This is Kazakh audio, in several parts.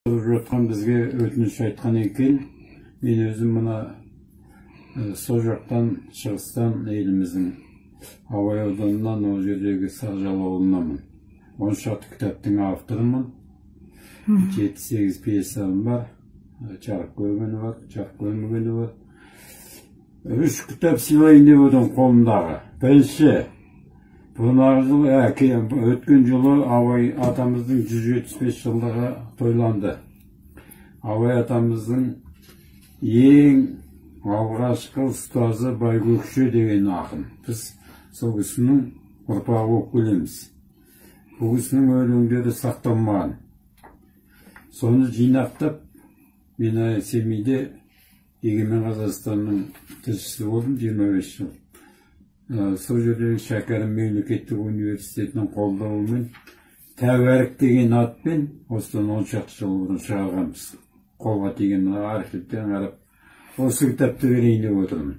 Жатқан бізге өтініш айтқан екен. Мен өзім мына сол жақтан, шығыстан, еліміздің Абай ауданынан, ол жердегі Саржал ауылынанмын. 10 шақты кітаптың авторымын. 7-8 пьесам бар, жарық көргені бар, жарық көрмегені бар. Үш кітап сыйлайын деп отырмын қолымдағы. Бірінші, бұрынғы жылы, өткен жылы Абай атамыздың 175 жылдығы тойланды. Абай атамыздың ең алғашқы ұстазы Байкөкше деген ақын. Біз сол кісінің ұрпағы болып келеміз. Бұл кісінің өлеңдері сақталмаған. Соны жинақтап, мен Семейде Егемен Қазақстанның тілшісі болдым 25 жыл. Сол жердегі Шәкәрім мемлекеттік университетінің қолдауымен «Тәуәрік» деген атпен осыдан 10 шақты жыл бұрын шығарғанбыз. Қолға тиген мына архивтен қарап, осы кітапты берейін деп отырмын.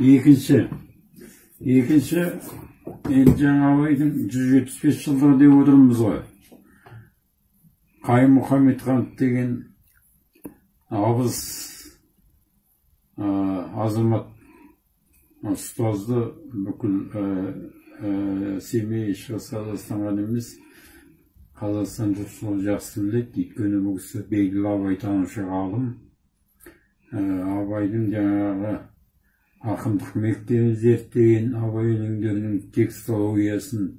Екінші, енді жаңа Абайдың 175 жылдығы деп отырмыз ғой. Қайым Мұхаммедханов деген абыз азамат ұстазды бүкіл Семей, Шығыс Қазақстан ғана емес, Қазақстан жұртшылығы жақсы біледі. Өйткені бұл кісі белгілі абайтанушы ғалым. Абайдың жаңағы ақындық мектебін зерттеген, Абай өлеңдерінің текстологиясын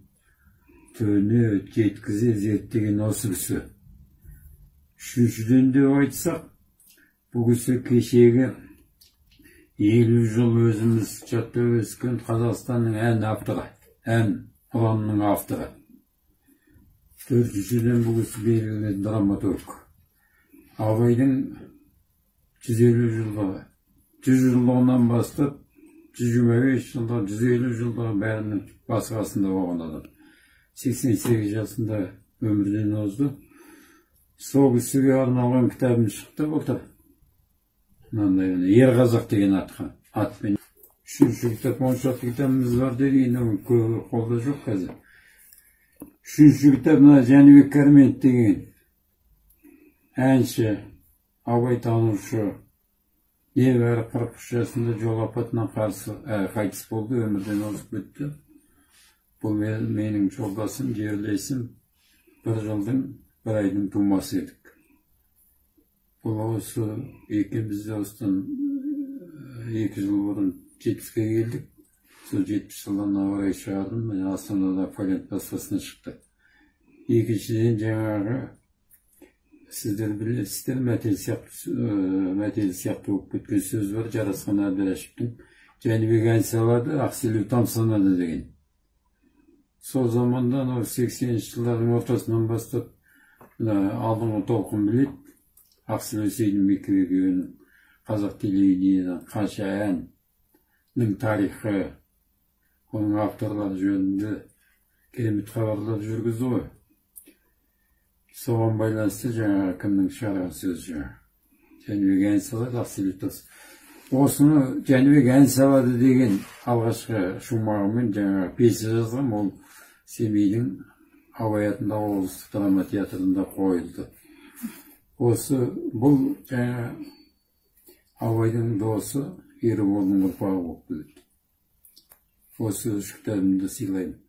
түбіне жеткізе зерттеген осы кісі. Үшіншіден деп айтсақ, бұл кісі кешегі 50 жыл өзіміз жаттап өскен Қазақстанның ән авторы, ән ұранының авторы. Төртіншіден, бұл кісі белгілі драматург. Абайдың 150 жылдығы, 100 жылдығынан бастап 125 жылдығы, 150 жылдығы, бәрінің басы қасында болған адам. 88 жасында өмірден озды. Сол кісіге арналған кітабым шықты былтыр, мынандай «Ер қазақ» деген атқа атпен. Үшінші кітап, 10 шақты кітабымыз бар дедік, енді оның көбі қолда жоқ қазір. Үшінші кітап мына Жәнібек Кәрменов деген әнші, абайтанушы, небәрі 43 жасында жол апатынан қарсы қайтыс болды, өмірден озып кетті. Бұл менің жолдасым, жерлесім, бір жылдың бір айдың тумасы едік. Бұл осы екеуміз де осыдан 2 жыл бұрын 70-ке келдік. Сол 70 жылдан орай шығардым, міне, Астанада Фолиант баспасынан шықты. Екіншіден, жаңағы сіздер білесіздер, мәтел сияқты болып кеткен сөз бар, Жарасқан Әбдірәшевтің: «Жәнібек ән салады, Ақселеу тамсанады» деген. Сол заманда, анау 80-жылдардың ортасынан бастап, мына алдыңғы толқын біледі, Ақселеу Сейдімбеков екеуінің қазақ телевидениеден қанша әннің тарихы, оның авторлары жөнінде керемет хабарлар жүргізді ғой. Соған байланысты жаңағы кімнің шығарған сөзі, жаңағы «Жәнібек ән салады, Ақселеу». Осыны «Жәнібек ән салады» деген алғашқы шумағымен жаңағы пьеса жазғам. Ол Семейдің Абай атындағы облыстық драма театрында қойылды. Осы бұл жаңа Абайдың досы Ерболдың ұрпағы болып келеді. Осы үш кітабымды сыйлаймын.